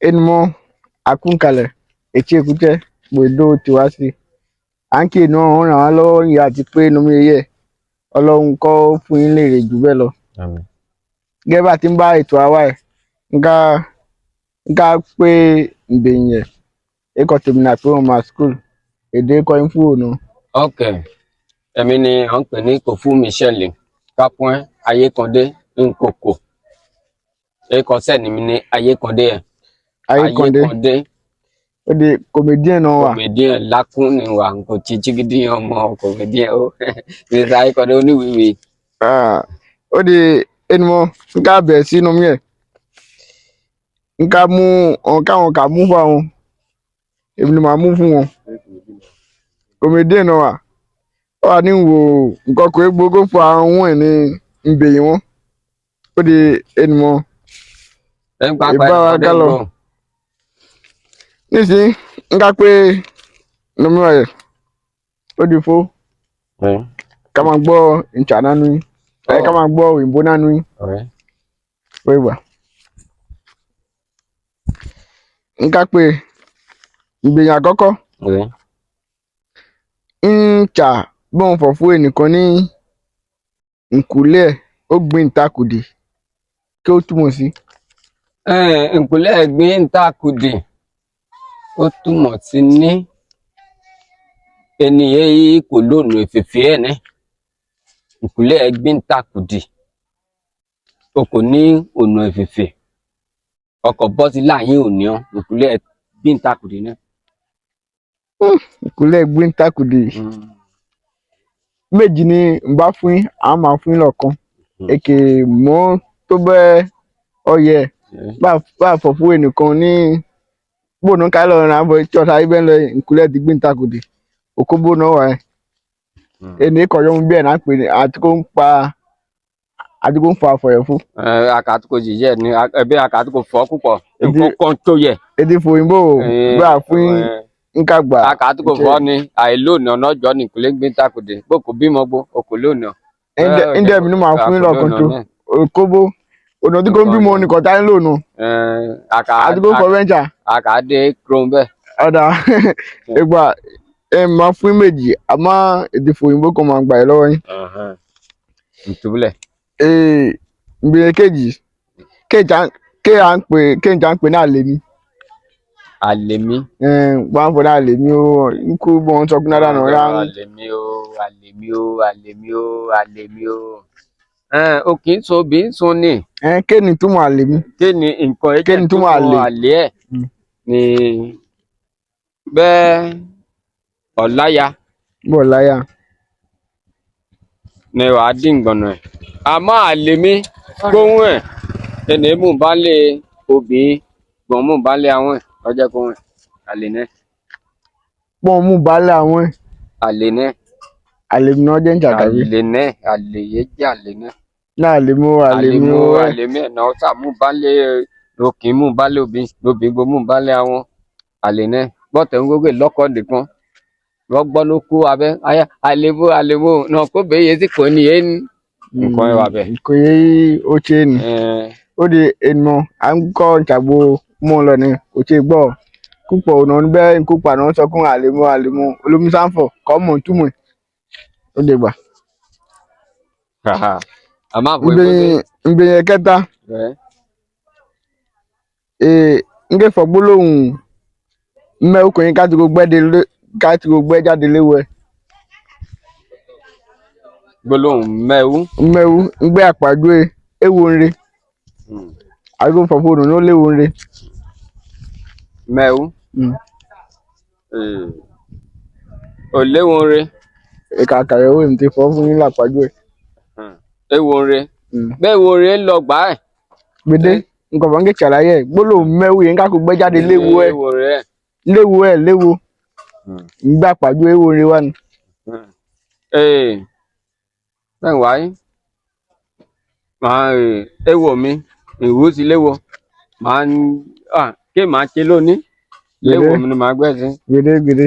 Enumọ akúnkalẹ̀ etí èkútẹ́ gbèdó tiwa sí. À ń kí inú ọ̀hún ràn wá lọ́wọ́ yìí àti pé inú mi yẹ Ọlọ́run kọ́ fún yín lèrè jù bẹ́ẹ̀ lọ. Àmín. Gẹ́gẹ́ bá ti ń bá ètò àwa ẹ̀ nká pé ǹbẹ̀yìn ẹ̀ ikọ̀ tèmi náà pé wọ́n máa school èdè kọ́ ń fún òun. Ok, èmi ni à ń pè ní Kòfú Michel Kápọ́n Ayékandé Nkòkò. Ikọ̀ sẹ́ni mi ní Ayékandé ẹ̀. Ayékandé Ayékandé ó di comedian náà wà. Comedian lákún ni wà nkò tí chigidi ọmọ comedian ó. Mr. Ayékandé oníwìwì. Ah, ó di enumọ nká bẹ̀rẹ̀ sínú mi ẹ̀ nká mú ọ̀n káwọn kà mú fún àwọn èmi ni màá mú fún wọn. Comedian náà wà. Ó wà ní wò nǹkan kò é gbogbo fún àwọn ẹ̀ ní ǹbẹ̀yìn wọn. Ó di enumọ Ẹ ń pápá ìbára ẹ̀kọ́ ká lọ. dẹ́gbọ̀n. Nísìnyí nká pé nọmíwá yẹ ó di fó ká máa gbọ́ ìjà nánú yín ẹ ká máa gbọ́ òyìnbó nánú yín ó ìgbà. Nká pé ìgbìyànjú àkọ́kọ́ ń tà bóun fọ̀ fún ẹnìkan ní nkùlé ẹ̀ ó gbìn ìtakùdì kí ó túmọ̀ sí. Nkùlẹ̀ ẹ̀gbin ń takùdì ó túmọ̀ sí ní ẹni yìí kò lónà èfèfé ẹ̀ ní nkùlẹ̀ ẹ̀gbin ń takùdì o kò ní ọ̀nà èfèfé ọkọ̀ bọ́ sí láàyè òní ọ́ nkùlẹ̀ ẹ̀gbin ń takùdì náà. Nkùlé gbìn ìtakùdì méjì ni n bá fún yín àwọn máa fún yín lọ́kàn èkè mọ́ tó bẹ́ ọyẹ bá fọ̀ fún ẹnìkan ní bóun ká lọ ràn án bọ̀ tí ọ̀sán ayé bẹ́ẹ̀ lọ nkùlé ti gbìn ìtakùdì òkú bóun náà wà ẹ́ ẹnì kọ̀yọ́ bí ẹ̀ náà pè ní àti kó ń pa àti kó ń fa àfọ̀yẹ̀ fún. Àkàtúkò jìjẹ́ ni ẹbí àkàtúkò fọ́ púpọ̀ nǹkan kan tó yẹ. Èdè fòyìnbó gbà fún nǹka gbà. Àkàtúkò fọ́ ni àìlónà ọ̀nàjọ́ ní nkùlẹ̀ gbin takùdì bó kò bímọ gbó o kò lónà. Ǹdẹ̀ mi ni màá fún yín lọ́kàn tó òkóbó ọ̀nà tí kò ń bímọ nìkan tá ń lò nù àti kó ń fọ bẹ́ńjà Àkàdé kúrò bẹ́ẹ̀. Ọ̀dà ìgbà ẹ máa fún yín méjì àmọ́ èdè fòyìnbó kan máa gbà yín lọ́wọ́ yín. Ntúbúlẹ̀. Ìbéèrè kejì kéjà ń pè ní àlè mi. Àlèmí. Wọ́n á fọ ní àlè mi ó ń kú bọ́ ń sọ kí náà dànù rà ń. Àlèmí o, àlèmí o, àlèmí o, àlèmí o. O kì í sun obì ń sun ni. Kéènì túmọ̀ àlè mi. Kí ni nǹkan ẹ Kí ni jẹ́ túmọ̀ àlè? Àlè ẹ̀ ni bẹ́ẹ̀ ọ̀láya Bọ̀ láyà. ni wàá dín gbọ̀nà ẹ̀. Àmọ́ àlèmí gbóhùn ẹ̀ ẹnì mú bá lé obìnrin gbọ̀n mú bá lé àwọn ẹ̀ ọjọ́ kóhùn ẹ̀ àlè náà. Pọ́n mú baálé àwọn ẹ̀. Àlè náà. Àlè mi náà jẹ́ ń jàkàbí. Àlè náà àlè yé jẹ́ àlè náà. Náà àlè mi ó àlè mi ó ẹ̀. Àlè mi ẹ̀ náà sà mú bá lé òkè mú bá lé obìnrin lóbìnrin gbó mú bá lé àwọn àlè náà. Bọ́tẹ̀ ń gbógbé lọ́kọ̀ nìkan wọ́n gbọ́ ló kó abẹ́ ayá àlèmó àlèmó náà kó bẹ́ẹ̀ yé sí kò ní yé ní. Nǹkan ẹ̀ wà bẹ́ẹ̀. Kò yẹ ó ṣe é nì. Ó di ènìmọ̀ à ń kọ́ ìjàgbó mú un lọ ni kò ṣe gbọ́. Púpọ̀ ọ̀nà níbẹ̀ nkópa náà sọ fún àlèmó àlèmó olómi sáǹfọ̀ kọ́ mọ̀ túmọ̀ ẹ̀. Ó dé gbà. Àmọ́ àbò ìbò Ìgbìyànjú kẹta ń fọ gbólóhùn mẹ́ọkùnrin ká ti gbẹ́ jáde léwu ẹ̀. Gbólóhùn mẹ́wú. Mẹ́wú ń gbé àpàjù ewu nre. Àgbo fọ̀fọ̀ ònà ló léwu nre. Mẹ́wú. Ò léwu nre. Ìkà àkàrà owó mi ti fọ́ fún yín lápàjù ẹ̀. Ewu nre. Bẹ́ẹ̀ wo nre ń lọ gbà ẹ̀. Gbèdé nǹkan fọ́n ń ṣàlàyé ẹ̀ gbólóhùn mẹ́wú yẹn ká kó gbẹ́ jáde léwu ẹ̀. Léwu nre. Léwu ẹ̀ léwu. Ń gbé àpàjù ewu nre wá ni. Bẹ́ẹ̀ wáyé. Màá ewo mi ìwú sí léwo. Màá kí màá ṣe lónìí. Léwo mi ni màá gbẹ́ sí. Gbèdé gbèdé.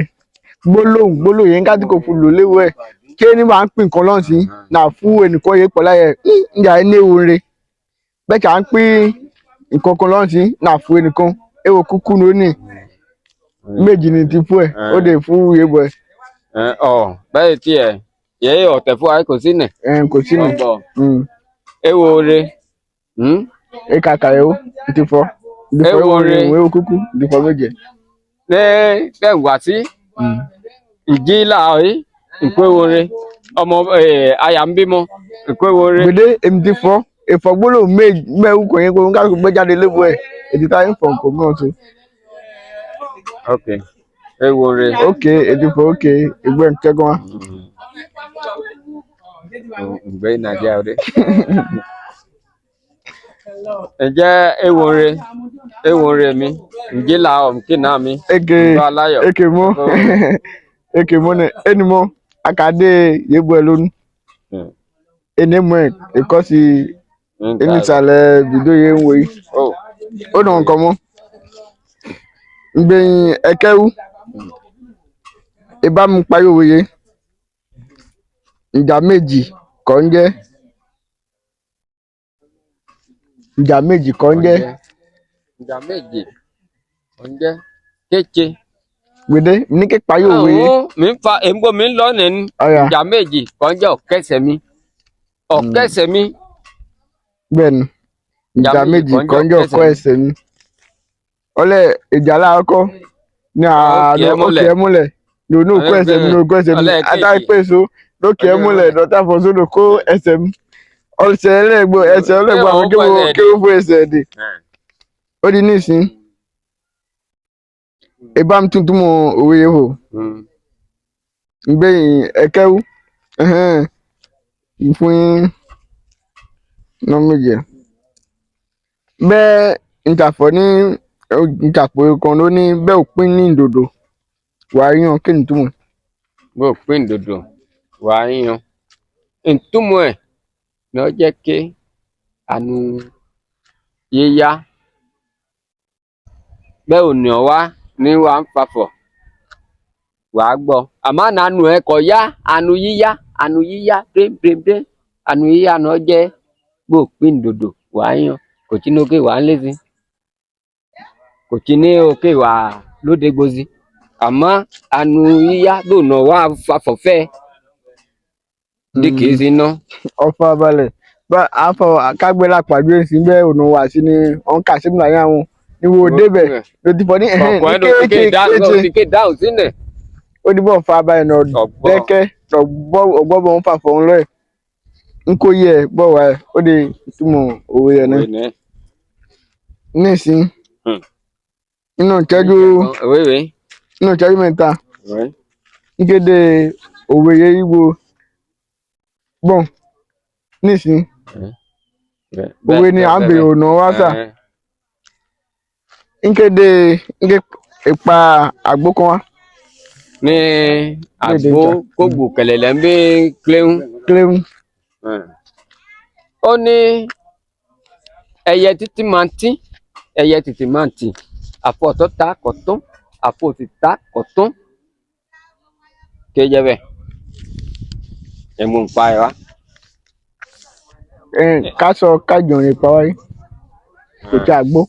Gbólóhùn gbólóhùn yẹn ká tí kò fún lò léwu ẹ̀. Kí ni màá ń pín nǹkan lọ́sìn náà fún ẹnìkan yẹn pọ̀ láyẹ̀ ń jà ní ewu nre. Bẹ́ẹ̀ kà ń pín nǹkan kan lọ́sìn náà fún ẹnìkan. Ewo kúkú ló ní méjì ní ti fún ẹ ó dé fún yébọ ẹ. Ọ bẹ́ẹ̀ tiẹ̀ yẹ ọ̀tẹ̀ fún wa kò sí nẹ̀. Ẹ kò sí ní. Ọgbọ ewo re. Ekaka ewo ti fọ ti fọ Ewo ewo re. ewo kúkú ti fọ méje. Ní bẹ́ẹ̀ wá sí ìjì láàrin nkó ewo re ọmọ aya ń bímọ nkó ewo re. Gbèdé èmi ti fọ ìfọgbólò mẹ́wù kò yẹn kó ń kálukú gbé jáde lébo ẹ ètí táyé ń fọ nǹkan mọ́ ọ̀tún. Ok, ewo re. Ok, ètí fọ ok ìgbẹ́ ń kẹ́kọ̀ọ́ wa. Ǹgbẹ́ ìnàjà rẹ. Ǹjẹ́ ewo re ewo re mi ǹjẹ́ là ọ̀ nkí náà mi Eke ǹgbọ́ aláyọ̀. eke mọ eke mọ ne eni mọ akade yébọ ẹ lónìí ene mọ ẹ ìkọsí enisàlẹ̀ bìdó yẹn ń wò yìí ó nà nǹkan mọ. Ngbẹ̀yìn ẹ̀kẹ́wù ìbámu parí òwe yẹn ìjà méjì kọ́ ń jẹ́ ìjà méjì kọ́ ń jẹ́. Ìjà méje oúnjẹ kéje. Gbèdé ní kí parí òwe yẹn. Àwọn mi ń fa èmi mi ń lọ nìyẹn. Ọ̀yà. Ìjà méjì kan jẹ́ ọ̀kẹ́sẹ̀ mi ọ̀kẹ́sẹ̀ mi. Bẹ́ẹ̀ni, ìjà méjì kọ́ ń jẹ́ ọ̀kọ́ ẹsẹ̀ mi. Ọlẹ́ ìjà láàkọ́ ní àná òkè ẹ múlẹ̀ lónú òkú ẹsẹ̀ mi lónú òkú ẹsẹ̀ mi ata pèso lókè ẹ múlẹ̀ dọ́tà fọ́sọ́dọ̀ kó ẹsẹ̀ mi ọ̀sẹ̀ ẹlẹ́gbọ́ ẹsẹ̀ ẹlẹ́gbọ́ àwọn kéwò fún ẹsẹ̀ ẹ̀dẹ̀. Ó di nísìn ìbámu tuntun mọ òwe yẹn hò ngbẹ̀yìn ẹ̀kẹ́wù fún nọ́mìjẹ. Bẹ́ẹ̀ ntàfọ̀ ní ntàpọ̀ kan ló ní bẹ́ẹ̀ òpin ní ìdòdò wàá yan kí ni túmọ̀. Bó o pín dòdò wà á yan ntúmọ̀ ẹ̀ ní ọ jẹ́ ké àánú yíyá bẹ́ẹ̀ ò ní ọ wá ní wàá ń fafọ̀ wàá gbọ́ àmọ́ àánú ẹ̀ kọ̀ yá àánú yíyá àánú yíyá bréńbréńbré àánú yíyá ní ọ jẹ́ bó o pín dòdò wà á yan kò tí ní òkè wà á lézi kò tí ní òkè wà á lóde gbozi àmọ́ àánú yíyá bó nà wá fafọ̀ fẹ́ dí kìí sí iná. Ọ̀fọ̀ abalẹ̀ bá àfọ̀ kágbé lápàdé èsì bẹ́ẹ̀ ọ̀nà wà sí ni ọ̀n kà sí mi láyé àwọn ni wo débẹ̀ ló ti fọ ní ẹ̀hẹ́n Ọ̀pọ̀ ní ẹni òsìkè kéèké dáhùn kéèké òsìkè dáhùn sílẹ̀. ó ní bọ̀ fa abalẹ̀ nà Ọ̀gbọ́. dẹ́kẹ́ ọ̀gbọ́ bọ̀ ń fàfọ̀ ń lọ́ẹ̀ ń kó yẹ bọ̀ wá ẹ̀ ó di ìtumọ̀ òwe yẹn náà nísìn nínú ìtẹ́jú Òwe nínú ìtẹ́jú mẹ́ta nkéde òwe yẹn yíwo bọ̀n nísìn òwe ni à ń bèrè ọ̀nà wá sà nkéde nké ipa àgbo kan wá. Ní àgbo kógbò kẹlẹlẹ ń bí kílẹ̀hún. Kílẹ̀hún. Ó ní ẹyẹ títí máa ń tí ẹyẹ títí máa ń tì àfọ ọ̀tọ̀ ta kọ̀tún àfọ òsì ta kọ̀tún kéjẹ bẹ́ẹ̀ ẹ̀mú ń pa ẹ̀ wá. Ká sọ kájọ rìn pa wáyé kò tí àgbo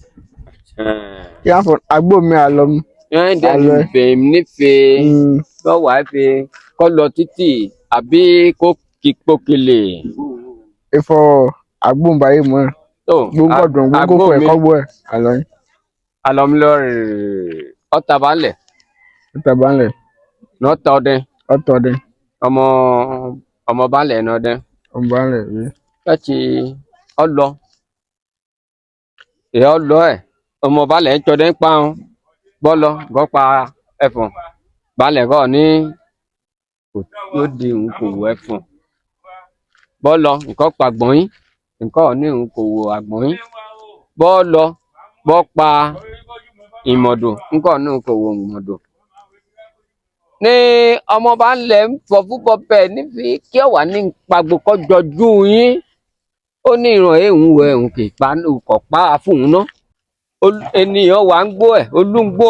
kí á fọ àgbo mi àlọ mi. Ẹ̀ ń dẹ́nu bèèm nífẹ̀ẹ́ lọ́wọ́ àìfi kọ́ lọ títì àbí kó kíkókèlè. Ìfọ àgbóǹbáyé mọ́ ẹ̀ gbóngbọ̀dùn gbóngbò fún ẹ̀kọ́ gbọ́ ẹ̀ àlọ́ yín. Alọ́múlọ́rì ọ̀tá balẹ̀. Ọ̀tá balẹ̀. N'ọ̀tá ọdẹ. Ọ̀tá ọdẹ. Ọmọ ọmọ balẹ̀ n'ọdẹ. Ọmọ balẹ̀ rí. Láti ọlọ. Ìyá ọlọ ẹ̀ ọmọ balẹ̀ ń tsọdẹ ń pa ọ́n bọ́lọ gọ́pa ẹ̀fọ̀n balẹ̀ kọ́ ní kò di òun kò wọ ẹ̀fọ̀n bọ́lọ nǹkan pa gbọ̀nyìn nǹkan ní òun kò wọ àgbọ̀nyìn bọ́ọ̀lọ bọ́ pa ìmọ̀dò nǹkan ní òun kò wọ ìmọ̀dò. Ní ọmọ bá ń lẹ̀ ń fọ fúnbọ bẹ́ẹ̀ nífi kí ọ̀wà ní pagbo kọ́ jọjú yín ó ní ìran èhùn wọ ẹ̀hùn kì í pa kọ̀ pa á fún un ná ènìyàn wà ń gbó ẹ̀ olúngbó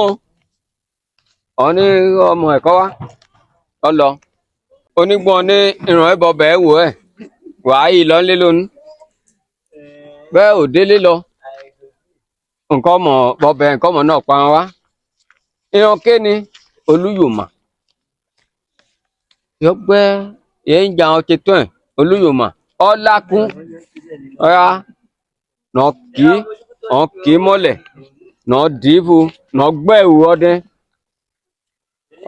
ọ ní ọmọ ẹ̀kọ́ wa ọlọ onígbọ́n ní ìran ẹ̀bọ bẹ́ẹ̀ wò ẹ̀ wàá yìí lọ nílé lónìí bẹ́ẹ̀ ò délé lọ Nǹkan mọ̀ bọ́bẹ̀ nǹkan mọ̀ náà pa wá. Ìran kéni Olúyòmà. Yọgbẹ́ yẹn ń jà ọ́ ti tán ẹ̀ Olúyòmà. Ọlákún ọ̀yá nà kì í ọ̀ kì í mọ́lẹ̀ nà dìífù nà gbẹ́wò ọdẹ.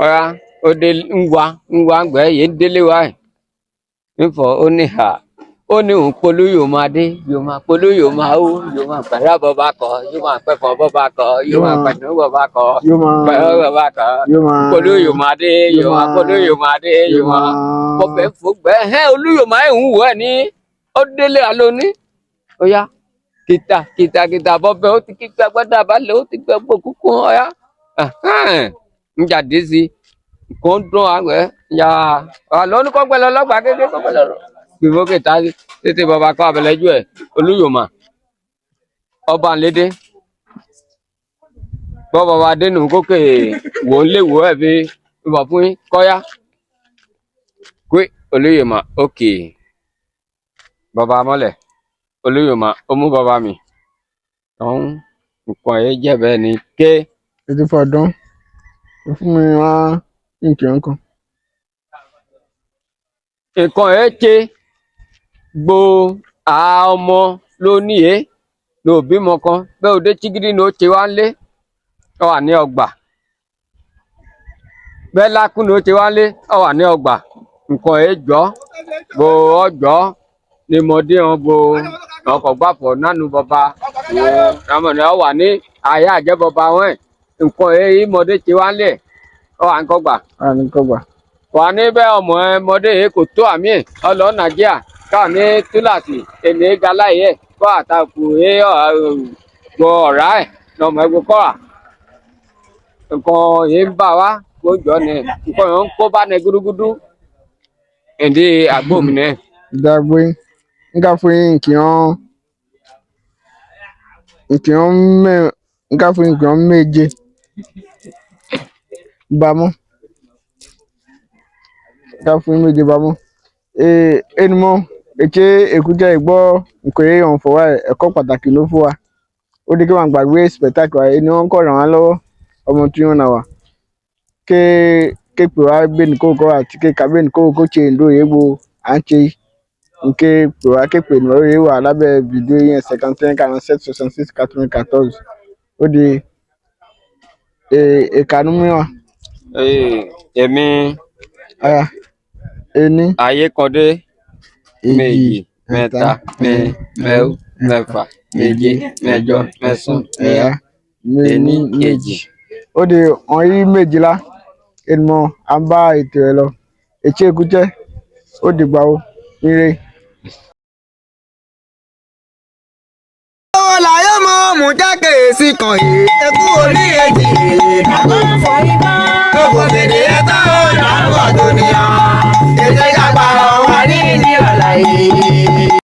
Ọ̀yá ó dé ńwa ńwa gbẹ́ yẹn délé wa ẹ̀. Nfọ̀ ó ní hà ó ní òun polú yóò máa dé yóò máa polú yóò máa ó yóò máa pẹ̀lú bọ́ba kọ yóò máa pẹ̀fọ́ bọ́ba kọ yóò máa pẹ̀lú bọ́ba kọ Yóò máa pẹ̀lú bọ́ba kọ yóò máa polú yóò máa dé yóò máa polú yóò máa dé yóò máa bọ́bẹ̀ fògbẹ́ ẹ̀ olú yóò máa ń wọ̀ ẹ́ ní ó délé alóní ó yá kìtà kìtà kìtà bọ́bẹ̀ ó ti kíkẹ́ gbọ́dọ̀ balẹ̀ ó ti gbẹ́ gbó kúkú ó yá ń jáde sí kó ń dún àgbẹ̀ yà àlọ́ ní kọ́gbẹ́ lọ lọ́gbà kékeré kọ́gbẹ́ lọ gbìmọ̀ kẹta tètè bàbá kọ́ abẹ́lẹ́jú ẹ̀ Olúyòmà ọba ńlédè bọ́ bàbá dénú kókè wò ń lè wò ẹ̀ fi ìbọ̀ fún yín kọ́yá pé Olúyòmà òkè bàbá mọ́lẹ̀ Olúyòmà ó mú bàbá mi ọ̀hún nǹkan ẹ̀ jẹ́ bẹ́ẹ̀ ni ké Ètò fọdún fún mi wá nǹkan kan. Nǹkan ẹ̀ ṣe gbo a ọmọ ló ní e ní òbímọ kan bẹ́ẹ̀ òde chigidi ní ó ṣe wá lé ọ wà ní ọgbà bẹ́ẹ̀ lákùn ní ó ṣe wá lé ọ wà ní ọgbà nǹkan ẹ̀ jọ gbo ọjọ́ ni mo dé wọn gbo ọkọ̀ gbàfọ̀ nánu bọba ọmọ ní ọ wà ní ayé àjẹbọba wọn ẹ̀ nǹkan ẹ̀ ìmọ̀dé ṣe wá lé ọ wà ń kọgbà Wà ní kọgbà. Wà níbẹ̀ ọmọ ẹ mọdé yìí kò tó àmì ẹ̀ ọlọ́ Nàìjíríà káà ní túláàsì èmi galáyé ẹ̀ kọ́ àtàkù ẹ̀ gbọ́ ọ̀rá ẹ̀ lọ́mọ ẹgbẹ́ kọ́ à nǹkan yìí ń bà wá kó jọ ni nǹkan yìí ń kó bá ní gúdúgúdú ìdí àgbo mi nẹ. Dàgbé nka fún yín nǹkan mẹ́ nka fún yín nǹkan méje bámú nka fún yín méje bámú. Ee enumọ ètè èkúté ìgbọ́ nǹkan yẹn wọn fọwọ́ ẹ̀kọ́ pàtàkì ló fún wa. Ó di kí wọn gbàgbé spectacle wa ẹni wọn kọ́ ràn wá lọ́wọ́ ọmọ tí wọn nà wá. Ké ké pè wá bẹ́ẹ̀ni kókó àti ké kà bẹ́ẹ̀ni kókó ṣe ìlú òyìnbó à ń ṣe nke pè wá ké pè lórí wà lábẹ́ fídíò yẹn 51 47 66 94. Ó di ìkànnì mìíràn. Èmi Aya ení Ayékọdé èjì méjì mẹ́ta mẹ́rin mẹ́rù mẹ́fà méje mẹ́jọ mẹ́sàn ẹ̀yà mẹ́rin méní ení méjì. èjì. Ó di ọ̀nyí méjìlá ènìmọ̀ à ń bá ètò ẹ̀ lọ. Ètí èkútẹ́ ó dìgbà o ire. Owó láyé mọ́ mú jákè sí kan yìí, ekú orí èjì. Àgọ́ fọyín.